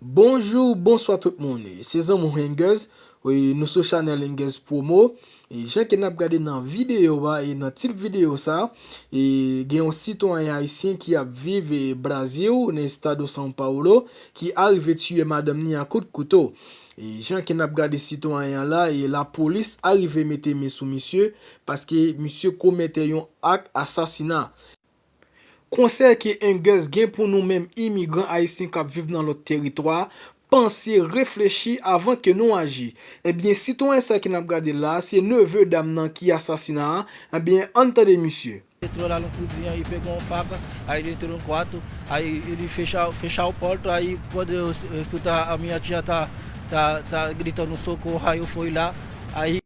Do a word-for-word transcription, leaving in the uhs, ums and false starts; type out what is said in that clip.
Bonjou, bonswa tout moun. Se zanmi w Hengers. Wi, nou sou chanèl Hengers Promo. E jan ke n ap gade nan videyo a, e nan tit videyo sa, e gen yon sitwayen ayisyen ki ap viv e Brazil, nan estado São Paulo, ki arive tiye madanm ni a kout kouto. E jan ke n ap gade sitwayen an la, e lapolis arive mete men sou misye, paske misye komete yon ak asasina. Konsèy ke Hengers gen pou nou menm imigran ayisyen k ap viv nan lòt teritwa, panse, reflechi avan ke nou aji. Ebyen, sitwayen sa ke n ap gade la, se neve dam nan ki asasina a. Ebyen, ann tande misye. Entrou la nan kouzen an, i pegou an fak, aí ele entrou no quarto, aí ele fechou, fechou a porta, aí quando eu escutar a minha tia tá, tá, tá gritando socorro, aí eu fui lá, aí